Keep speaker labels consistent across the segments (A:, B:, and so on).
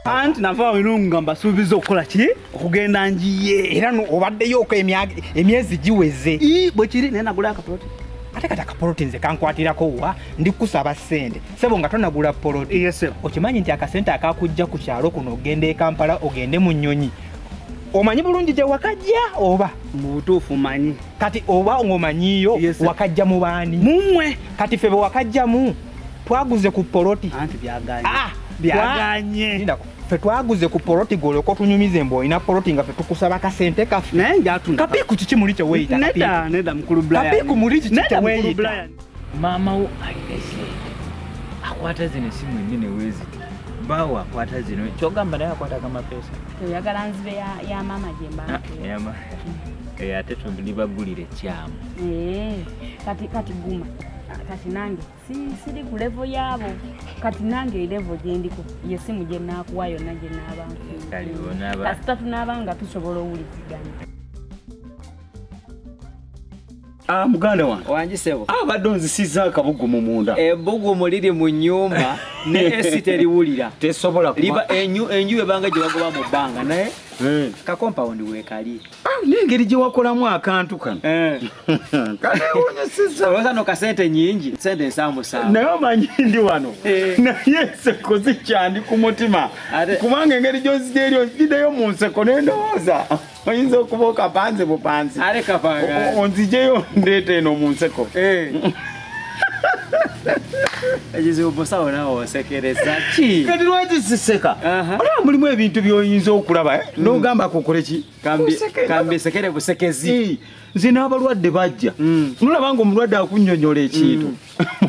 A: Anti nava wano nga mbasuubiza okukola ki? Okugenda njiye.
B: Era obaddeyo oko emyezi giweze.
A: Ii, bwe kiri naye nagula akapoloti.
B: Ate kati akapoloti nze kankwatirako wa? Ndi kusaba ssente. Ssebo nga tonagula poloti.
A: Yes, sir.
B: Okimanyi nti akasente akakujja ku kyalo kuno ogenda e Kampala ogende mu nnyonyi. Omanyi bulungi gye wakajja oba?
A: Mu butuufu manyi.
B: Kati oba ng'omanyiiyo
A: Yes, sir.
B: wakajja mu baani?
A: Mumwe.
B: Kati ffe be wakajjamu twaguze ku poloti.
A: Anti byaganye.
B: Ah,
A: byaganye.
B: Lindako. Ffe twaguze ku poloti gwe olyoka otunyumize mbu olina poloti nga ffe tukusaba kasente kaffe.
A: Naye njatunda.
B: Kapiiku kiki muli kye weeyita?
A: Nedda, nedda mukulu Brian.
B: Kapiiku muli kiki
A: Nedda,
B: kye
A: mukulu
B: weeyita?
A: Brian.
C: Maama wo alina sente. Akwata zino esimu ennene weeziti. Baawo akwata zino. Kyogamba naye akwata kamapeesa.
D: Oyagala nzibe ya maama gye mba ntuula.
C: Ate tulibagulira ekyamu.
D: Kati guma. Kati nange siri ku level yaabo. Kati nange level gye ndiko ye simu gye naakuwa yonna gye naaba nfunye.
C: Kale onaaba.
D: Kasita tunaaba nga tusobola owuliziganya.
E: Muganda wange.
F: Wangi ssebo.
E: Abadde onzisizza akabugumu munda.
F: Ebbugumu liri mu nnyumba ne AC teriwulira.
E: Tesobola kuba.
F: Liba enju ebanga gye bagoba mu bbanga naye ka compound weekali.
E: N'engeri gye wakolamu akantu kano. Kaleewuunyisizza.
F: Olowooza no kasente nnyingi, sente nsaamusaamu.
E: Naye omanyi ndi wano. Naye enseko zikyandi ku mutima. Kubanga engeri gy'onzija eri onzijiddeyo mu nseko ne ndowooza. Oyinza okuba okapanze bupanzi.
F: Ale kapanga.
E: Onzijeyo ndeeta eno mu nseko.
F: Ekizibu musawo naawe onsekereza ki?
E: Kati lwaki siseka? Olaba mulimu ebintu by'oyinza okulaba, N'ogamba kukole ki?
F: Kambisekere busekezi.
E: Nze n'abalwadde bajja. N'olaba ng'omulwadde akunnyonnyola ekintu.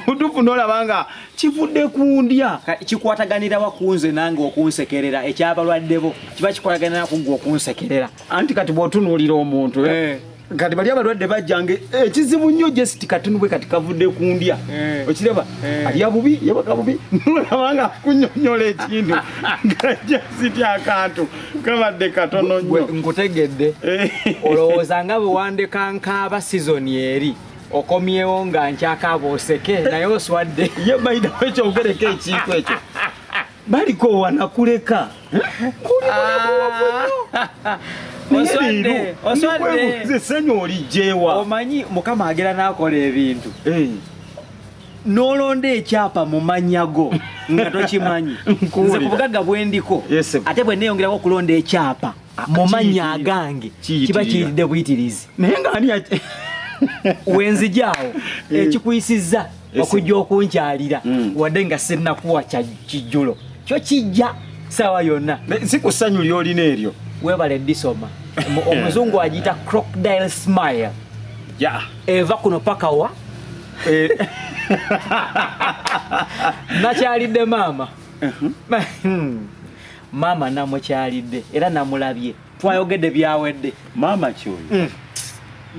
E: Mutuufu n'olaba nga kivudde ku ndya.
F: Kikwataganira wa ku nze nange okunsekerera ekyabalwadde bo kiba kikwataganira ku ggwe okunsekerera.
E: Anti kati bw'otunuulira omuntu, Kati bali abalwadde bajjange ekizibu nnyo just katono bwe kati kavudde ku ndya. Okiraba? Alya bubi, yebaka bubi. N'olaba nga akunnyonnyola ekintu. Nga just akantu kabadde katono nnyo.
F: Gwe nkutegedde. Olowooza nga bwe wandeka nkaaba season eri. Okomyewo nga nkyakaaba oseke naye oswadde.
E: Ye by the way kyogereko ekintu ekyo. Baliko wanakuleka.
F: Oswadde, oswadde.
E: Ndikwebuuza essanyu oligyewa.
F: Omanyi Mukama agera n'akola ebintu. N'olonda ekyapa mu mannya go nga tokimanyi.
E: Nkuwulira.
F: Nze ku bugagga bwe ndiko, ate bwe neeyongerako okulonda ekyapa mu mannya agange, kiba kiyiridde buyitirizi.
E: Naye nga ani
F: Wenzijaawo, ekikuyisizza okujja okunkyalira, wadde nga sinnakuwa kya kijjulo. Kyo kijja ssaawa yonna.
E: Si ku ssanyu ly'olina eryo.
F: Weebale ddisoma. Omuzungu agiyita crocodile smile. Eva kuno paka wa? Nakyalidde maama. Maama namukyalidde era namulabye. Twayogedde byawedde.
E: Maama ki oyo?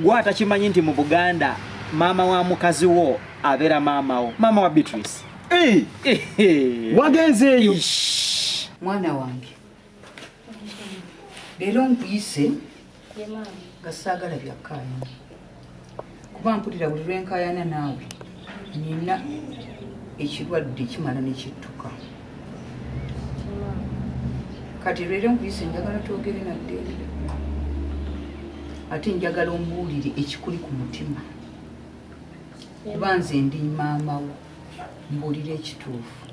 F: Gwe atakimanyi nti mu Buganda maama wa mukazi wo abeera maama wo. Maama wa Beatrice.
E: Wagenze eyo.
F: Ish.
G: Mwana wange. Leero nkuyise nga saagala bya kkaayana. Kuba mpulira buli lwe nkaayana naawe nina ekirwadde kimala ne kittuka. Kati leero nkuyise njagala twogere na ddembe. Ate njagala ombuulire ekikuli ku mutima. Kuba nze ndi maama wo, mbuulire ekituufu.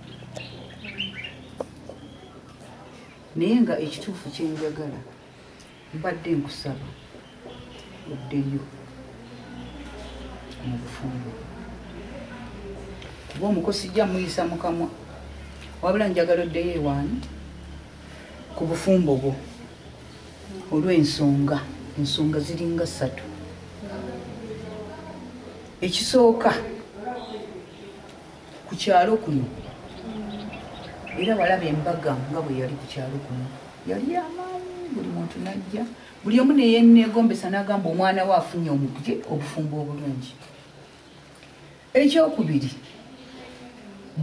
G: Naye nga ekituufu kye njagala, mbadde nkusaba oddeyo mu bufumbo. Kuba omuko sijja muyisa mu kamwa, wabula njagala oddeyo ewaani ku bufumbo bwo olw'ensonga. Ensonga ziringa ssatu. Ekisooka, ku kyalo kuno era walaba embaga nga bwe yali ku kyalo kuno, yali y'amaanyi, buli muntu n'ajja, buli omu ne yeegombesa n'agamba omwana we afunye obufumbo obulungi. Ekyokubiri,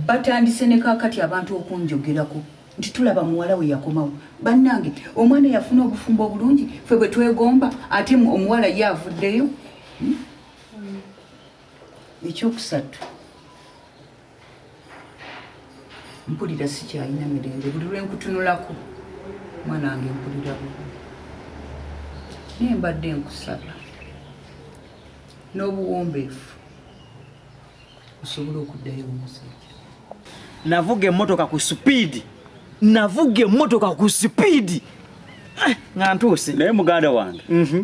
G: batandise ne kaakati abantu okunjogerako nti tulaba muwala we yakomawo. Bannange, omwana yafuna obufumbo obulungi, ffe bwe twegomba, ate omuwala ye avuddeyo. Ekyokusatu, Mpulira sikyalina mirembe, buli lwe nkutunulako mwana wange mpulira bubi. Naye mbadde nkusaba n'obuwombeefu osobole okuddayo omusajja.
F: Navuga emmotoka ku supiidi, navuga emmotoka ku supiidi nga ntuuse.
E: Naye muganda wange,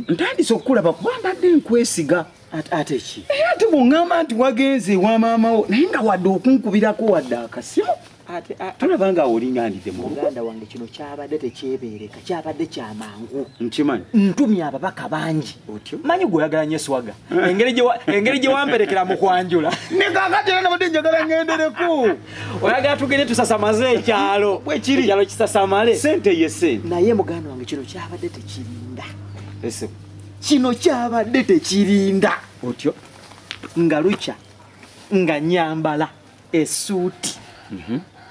E: ntandise okukulaba kuba mbadde nkwesiga.
F: Ate ki?
E: Ate bw'oŋŋamba nti wagenze ewa maama wo naye nga wadde okunkubirako wadde akasimu, tolaba nga olingandidde mu
F: muganda wange. Kino kyabadde tekyebeereka, kyabadde kyamangu.
E: Nkimanyi.
F: Ntumye ababaka bangi.
E: Otyo?
F: Manyi gwe oyagala nnyo eswaga, engeri gye wamperekera mu kwanjula.
E: Ne kaakati era nabadde njagala ŋŋendereko.
F: Oyagala tugende tusasamaze ekyalo.
E: Bwe kiri.
F: Ekyalo kisasamale.
E: Sente ye sente.
F: Naye muganda wange kino kyabadde tekirinda.
E: Ese.
F: Kino kyabadde tekirinda.
E: Otyo?
F: Nga lukya nga nyambala essuuti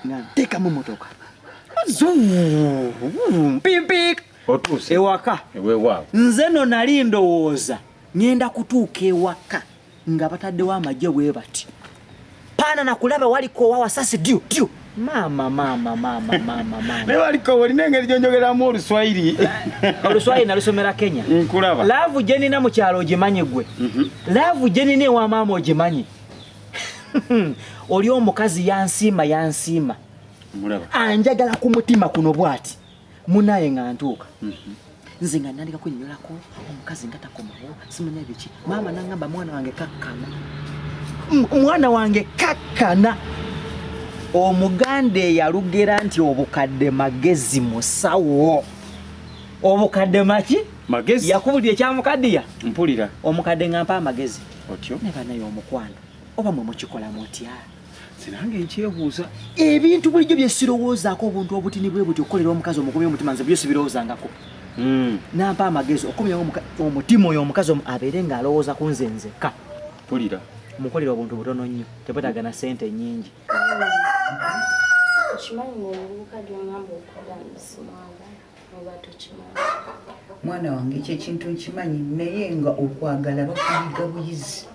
F: nga nteekamu motoka mpimpi
E: otuuse
F: ewaka.
E: Weewaawo.
F: Nze no nali ndowooza ŋŋenda kutuuka ewaka nga bataddewo amagye bwe bati paana nakulaba waliko owa wasasi dyu dyu maama maama maama maama maama.
E: Naye waliko olina engeri gy'onjogeramu oluswayiri.
F: Oluswayiri nalusomera Kenya.
E: Nkulaba.
F: Love gye nina mu kyalo ogimanyi gwe. Love gye nina ewa maama ogimanyi. Oli omukazi yansiima yansiima.
E: Mulaba.
F: Anjagala ku mutima kuno bw'ati. Munaye nga ntuuka. Nze nga nandika kunnyolako omukazi nga takomawo simanya biki. Maama n'angamba mwana wange kakkana. Mwana wange kakkana. Omuganda eyalugera nti obukadde magezi musawo. Obukadde maki?
E: Magezi.
F: Yakubulira ekyamukaddiya?
E: Mpulira.
F: Omukadde nga mpa amagezi.
E: Otyo?
F: Ne banaye omukwano. Oba mwe mukikola mutya?
E: Sinange nkyebuuza.
F: Ebintu bulijjo bye sirowoozaako obuntu obutini bwe buti okukolera omukazi omukomye omutima nze byo sibirowoozangako. Nampa amagezi okomyawo omutima oyo omukazi abeere ng'alowooza ku nze nzekka.
E: Mpulira.
F: Mukolera obuntu butono nnyo, tebwetaaga na ssente nnyingi.
H: Okimanyi ng'omuvubuka gy'ongamba okudda simwagala oba tokimanyi?
G: Mwana wange ekyo ekintu nkimanyi, naye nga okwagala bakuyiga buyizi.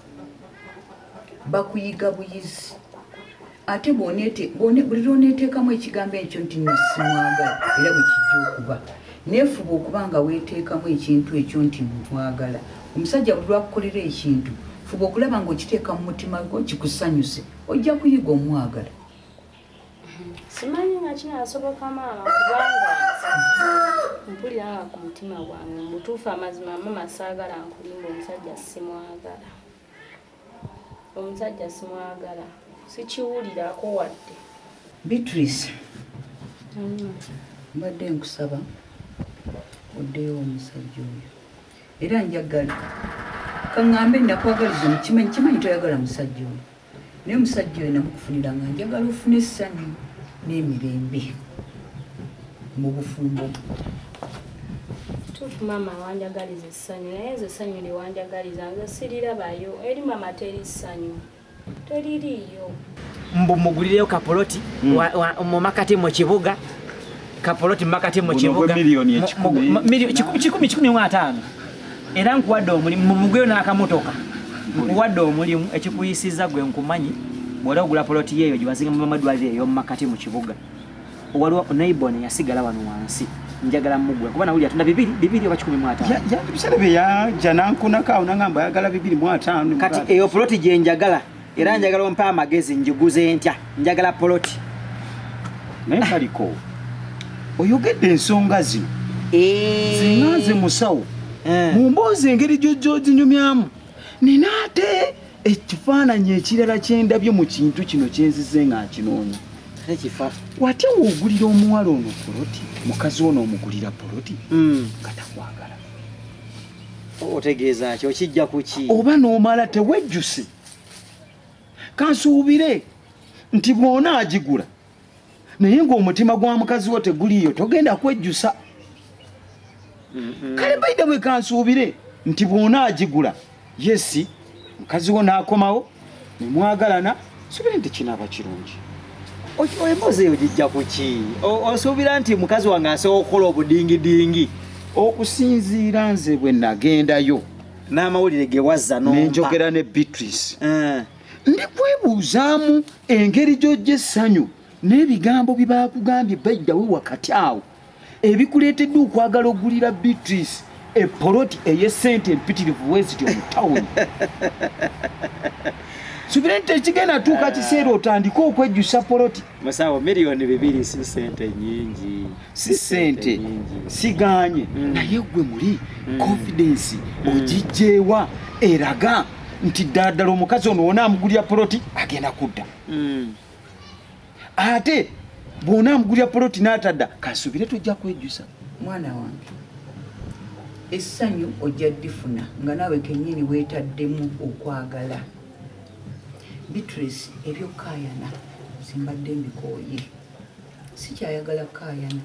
G: Bakuyiga buyizi. Ate buli lw'oneeteekamu ekigambo ekyo nti nno simwagala era bwe kijja okuba. Neefuba okuba nga weeteekamu ekintu ekyo nti nkwagala. Omusajja buli lw'akukolera ekintu, fuba okulaba ng'okiteeka mu mutima gwo kikusanyuse, ojja kuyiga omwagala.
H: Simanyi nga kinaasoboka maama, kubanga mpulira nga ku mutima gwange mu butuufu amazima maama saagala nkulimba, omusajja simwagala. Omusajja simwagala, sikiwulirako wadde.
G: Beatrice, mbadde nkusaba oddeyo omusajja oyo. Era njagala kaŋŋambe nakwagaliza omukimanyi, kimanyi toyagala musajja oyo. Naye omusajja oyo namukufunira nga njagala ofune essanyu n'emirembe mu bufumbo.
H: Tuufu maama wanjagaliza essanyu, naye nze essanyu lye wanjagaliza nze sirirabayo. Eri maama teri ssanyu, teririiyo.
F: Mbu mugulireyo kapoloti mu makati mu kibuga. Kapoloti mu makati mu
E: Buno
F: kibuga.
E: bwe miliyoni ekikumi.
F: 115. Era nkuwadde omulimu, mumugeyo n'akamotoka. Nkuwadde omulimu ekikuyisiza gwe nkumanyi, bw'ola ogula poloti yeeyo gye bazinga mu madwaliro eyo mu makati mu kibuga. Waliwo neighbor ne yasigala wano wansi. Njagala mugula kuba nawulira atunda bibiri oba 15.
E: Ebiseera bye yajja n'ankunako awo n'angamba ayagala 205.
F: Kati eyo poloti gye njagala era njagala ompe amagezi njiguze ntya, njagala poloti.
E: Naye kaliko oyogedde ensonga zino. Singa nze musawo, mu mboozi engeri gy'oginyumyamu, nina ate ekifaananyi ekirala kye ndabye mu kintu kino kye nzize nga nkinoonya. Watya w'ogulira omuwala ono poloti, mukazi wo n'omugulira poloti, nga takwagala.
F: Otegeeza ki? Okijja ku ki?
E: Oba n'omala tewejjuse. Kansuubire nti bw'onaagigula naye ng'omutima gwa mukazi wo teguliiyo, togenda kwejjusa. Kale baida bwe kansuubire nti bw'onaagigula, yesi mukazi wo n'akomawo ne mwagalana, suubire nti kinaaba kirungi.
F: Emboozi eyo gijja ku ki? Osuubira nti mukazi wange asobola okukola obudingidingi?
E: Okusinziira nze bwe nagendayo
F: n'amawulire ge wazza n'ompa.
E: Ne njogera ne Beatrice. Ndi kwebuuzaamu engeri gy'ojja essanyu N'ebigambo bye baakugambye bajjawe wakati awo ebikuleetedde okwagala ogulira Beatrice epoloti ey'essente empitirivu wezityo mu tawuni. Subira nti tekigenda tuuka kiseera otandike okwejjusa poloti.
C: Musawo, 2 million si sente nyingi.
E: Si sente, siganye, naye gwe muli confidence ogijjeewa eraga nti ddala ddala omukazi ono wonaamugulira poloti agenda kudda? Ate bw'onaamugulira poloti n'atadda, kasubire tojja kwejjusa.
G: Mwana wange, essanyu ojja ddifuna nga naawe kennyini weetaddemu okwagala. Beatrice, ebyokukaayana simbadde mbikooye, sikyayagala kukaayana.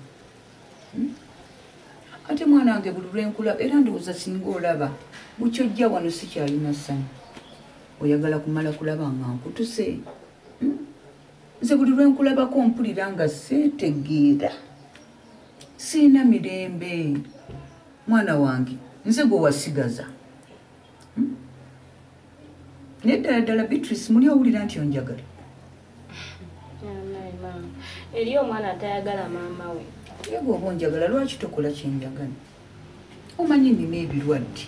G: Ate mwana wange, buli lwenkulaba era ndowooza singa olaba bukyojja wano sikyalina ssanyu. Oyagala kumala kulaba nga nkutuse. Nze buli lwenkulabako mpulira nga seetegeera, siina mirembe. Mwana wange, nze gwe wasigaza. Naye ddala ddala, Beatrice, muli owulira nti onjagala?
H: Naye maama, eri omwana atayagala maama we?
G: Ye gwe oba onjagala, lwaki tokola kyenjagala? Omanyi nina ebirwadde,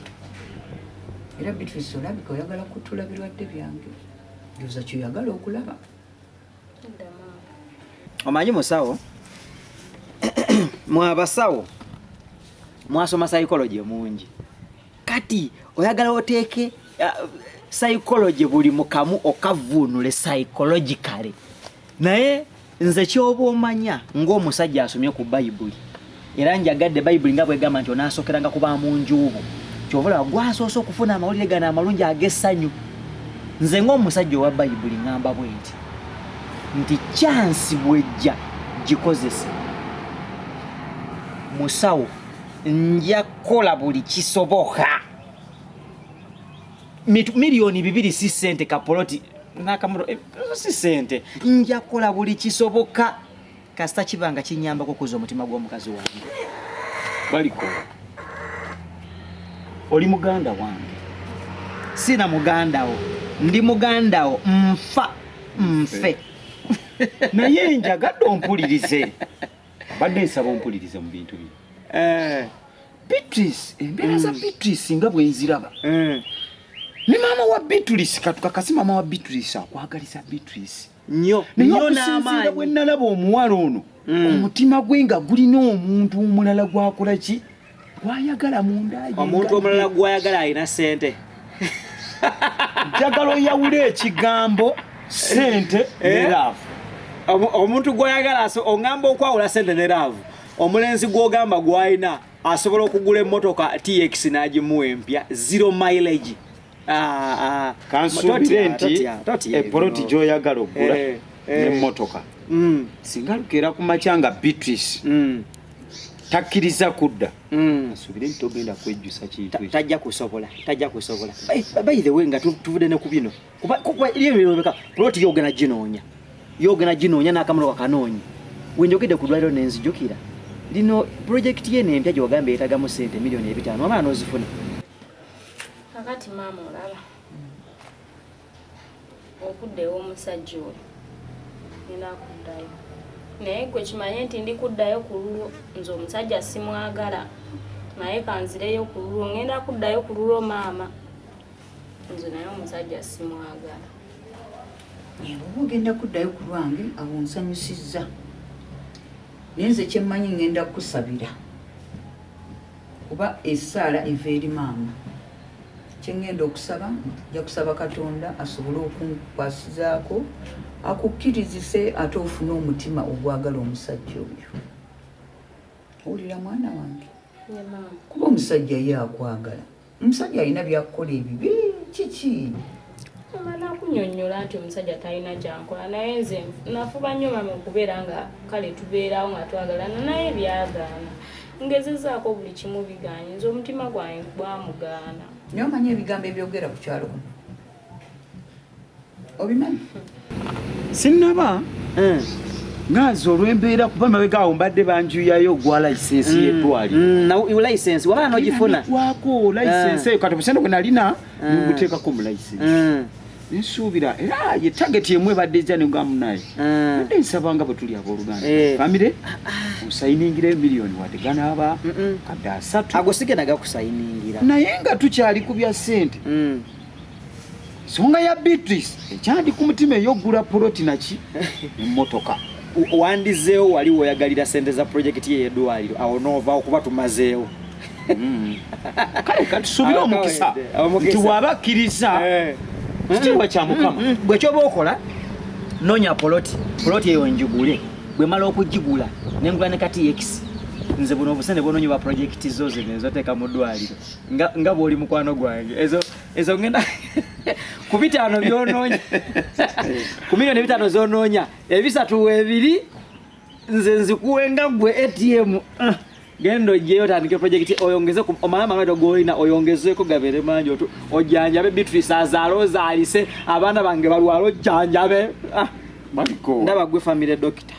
G: era Beatrice olabika oyagala kutula birwadde byange, ndowooza kyoyagala okulaba.
H: Nedda maama.
F: Omanyi musawo, mwabasawo mwasoma psychology mungi, kati oyagala oteeke psychology buli mukamu okavvuunule psychologically. Naye nze kyoba omanya ng'omusajja asomye ku Bayibuli, era njagadde Bayibuli nga bwegamba nti onaasokeranga kuba mu njuubo, kyova olaba gwasoose okufuna amawulire gano amalungi ag'essanyu. Nze ng'omusajja owa Bayibuli ŋŋamba bwe nti chance bwejja gikozese. Musawo, nja kukola buli kisoboka. 2 million si sente, kapoloti nakamuto si sente. Nja kukola buli kisoboka kasita kiba nga kinyambako okuza omutima gw'omukazi wange.
E: Balikola, oli muganda wange.
F: Sina mugandawo, ndi mugandawo nfa nfe.
E: Naye njagadde ompulirize, badde nsaba ompulirize mu bintu bino. Beatrice, embeera za Beatrice nga bwe nziraba ne maama wa Beatrice, katukakasi maama wa Beatrice akwagaliza Beatrice
F: nnyo.
E: Naye
F: nnyo
E: okusinziira
F: n'amaanyi.
E: Bwe nalaba omuwala ono, omutima gwe nga gulina omuntu omulala gwakola ki, gwayagala munda ye.
F: Omuntu omulala gwayagala alina sente?
E: Njagala oyawule ekigambo sente ne love.
F: Omuntu gwayagala oŋŋamba okwawula sente ne love. Omulenzi gw'ogamba gwalina asobola okugula emmotoka TX n'agimuwa empya, zero mileage. Ah, ah.
E: Kansuubire
F: Totya,
E: nti
F: totya, totya
E: epoloti
F: ebyo.
E: gy'oyagala okugula n'emmotoka, singa lukeera ku makya nga Beatrice takkiriza kudda, nsuubire nti togenda kwejjusa kintu ekyo.
F: Tajja kusobola, tajja kusobola. By the way, nga tuvudde ne ku bino, kuba eri ploti yogenda ginoonya, yogenda ginoonya n'akamotoka kanoonyi. Wenjogedde ku ddwaliro nenzijukira lino pulojekiti yeno empya gyogamba yeetagamu sente 5 million, wamala n'ozifuna.
H: Kakati maama, olaba okudda ew'omusajja oyo nina kuddayo, naye gwe kimanye nti ndi kuddayo ku lulwo. Nze omusajja simwagala, naye kanzireyo ku lulwo. Ngenda kuddayo ku lulwo maama, nze naye omusajja simwagala.
G: Oba ogenda kuddayo ku lwange, awo nsanyusizza, naye nze kyemmanyi ngenda kukusabira, kuba essaala eva eri maama. Kyengenda okusaba, nja kusaba Katonda asobole okunkwasizaako akukkirizise ate ofune omutima ogwagala omusajja oyo. Owulira mwana wange?
H: Ye maama.
G: Kuba omusajja ye akwagala, omusajja alina byakukola ebibi kiki?
H: Mama, nakunyonnyola nti omusajja talina kyankola, naye nze nafuba nnyo maama okubeera nga kale tubeerawo nga twagalana, naye byagaana. Ngezezaako buli kimu, bigaanye. Nze omutima gwange gwamugaana.
G: Naye omanyi ebigambo ebyogera ku kyalo kuno, obimanyi?
E: Sinnaba nganze olw'embeera, kuba mabega awo mbadde banjuyayo ogwa layisensi y'eddwaliro.
F: License wamala n'ogifuna?
E: Gwako layisensi eyo, kati obusente bwe nalina nimbuteekako mu layisensi. Nsuubira era ye target emu ebadde ejja ne naye. Badde nsaba nga bwe tuli abooluganda. Famire osayiningira emiliyoni wadde ganaaba kadde 3.
F: Ago sigenda gakusayiningira.
E: Naye nga tukyali ku bya ssente. Nsonga ya Beatrice ekyandi ku mutima ey'okugula poloti naki emmotoka.
F: Wandizeewo wali woyagalira ssente za projekiti ye y'eddwaliro awo n'ovaawo kuba tumazeewo.
E: Kale katusuubire omukisa nti bw'aba akkiriza kitiibwa kya Mukama.
F: Bwe kyoba okola noonya poloti eyo njigule, bwe mala okugigula ne ngula ne kati X. Nze buno obusente bw'onoonya bwa projekiti zo zino ezoteeka mu ddwaliro nga bw'oli mukwano gwange ezo ngenda ku 5 by'onoonya ku miliyoni 5 z'onoonya 3 2 nze nzikuwenga gwe ATM. Genda ojjeyo otandike projekiti oyongeze omale amalwaliro g'olina oyongezeeko gabeere mangi ojjanjabe Beatrice azaale ozaalise abaana bange balwale ojjanjabe. Ndaba gwe family doctor.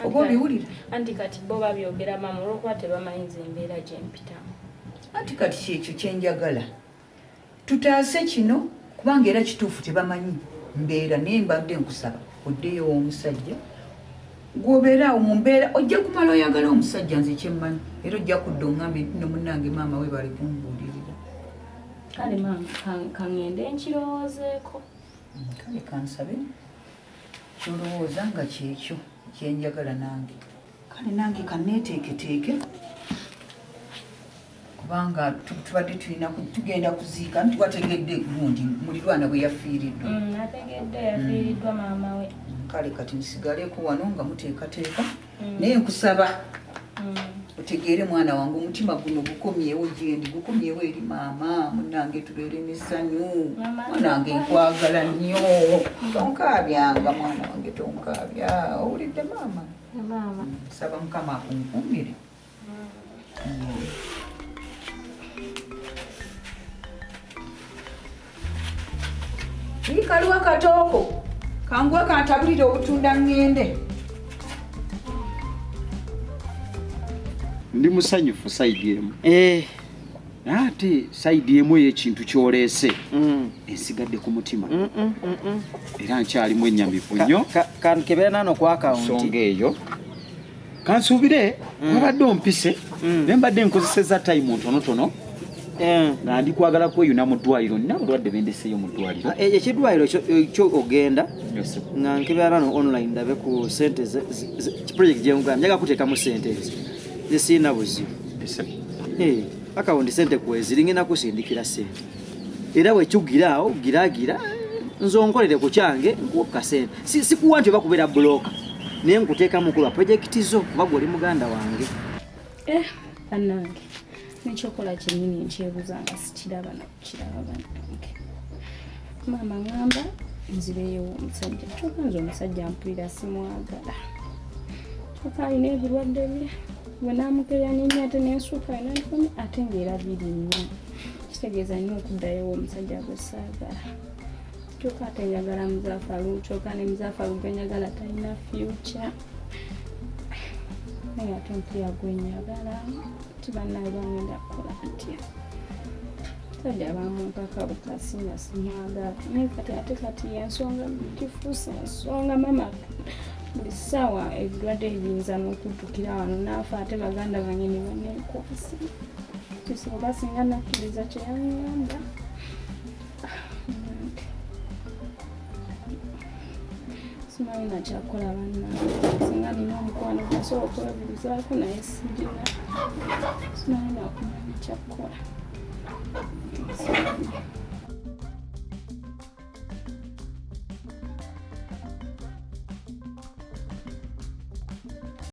G: Oba obiwulira?
H: Anti kati bo babyogera maama olw'okuba tebamanyi nze embeera gye mpitamu.
G: Anti kati kyekyo kye njagala. Tutaase kino kubanga era kituufu tebamanyi mbeera naye mbadde nkusaba oddeyo omusajja gw'obeera awo mu mbeera ojja kumala oyagala omusajja nze kyemmanyi era ojja kudda oŋŋambe nti no munnange maama we bali kumbuulirira.
H: Kale maama kaŋŋende nkirowoozeeko.
G: Kale kansabe ky'olowooza nga kyekyo kyenjagala nange. Kale nange kanneeteeketeeke kubanga tubadde tulina tugenda kuziika nti wategedde gundi mulirwana bwe yafiiriddwa.
H: Nategedde yafiiriddwa maama we.
G: Kale kati nsigaleko wano nga muteekateeka naye nkusaba otegeere mwana wange omutima guno gukomyewo gyendi gukomyewo eri maama munnange tubeere n'essanyu. Mwana wange nkwagala nnyo tonkaabyanga mwana wange tonkaabya owulidde maama? Nsaba Mukama akunkuumire. Kaliwa katooko kanguwe kantabulire obutunda ŋŋende.
E: Ndi musanyufu sayidi emu. Ate sayidi emu ey'ekintu ky'oleese ensigadde ku mutima. Era nkyalimu ennyamivu nnyo.
F: Kankebera nano ku akawunti.
E: Nsonga eyo. Kansuubire wabadde ompise naye mbadde nkozesezza tayimu ntonotono. Nga ndi kwagala kweyuna mu ddwaliro nina abalwadde bendeseeyo mu ddwaliro.
F: Ekiddwaliro kyo ogenda nga nkebera nano online ndabe ku ssente project gye nkugambye njagala kuteekamu ssente ezo zisiina buzibu. Akawunti ssente kweziri ngenda kusindikira ssente era bwekyugira awo giraagira nze onkolere ku kyange nkuwa ku kasente. Sikuwa nti oba kubeera bulooka naye nkuteekamu kulwa projekiti zo kuba gwe oli muganda wange.
H: Bannange nekyokola kyennyini nkyebuuza nga sikiraba nakukiraba bannange. Maama ŋŋamba nzireyo omusajja kyokka nze omusajja mpulira simwagala. Kyokka alina ebirwadde bye bwe naamukeera n'ennyo ate n'ensuka enanfumi ate ng'era biri nnyo. Kitegeeza nnyo okuddayo omusajja gwe saagala. Kyokka ate njagala Muzaafalu kyokka ne Muzaafalu gwe njagala talina future. Naye ate mpulira gwe njagala bannange bangenda kukola ntya. Musajja bamumpaka bukasi nga simwagala naye kati ate kati ensonga kifuuse ensonga maama buli ssaawa ebirwadde biyinza n'okuddukira wano n'afa ate baganda bange ne banneekwasa. Oba singa nakkiriza kye yaŋŋamba. Simanyi nakyakola bannange singa nina omukwano gwensobola okwebuuzaako naye sigina. Simanyi nakumanya kyakukola.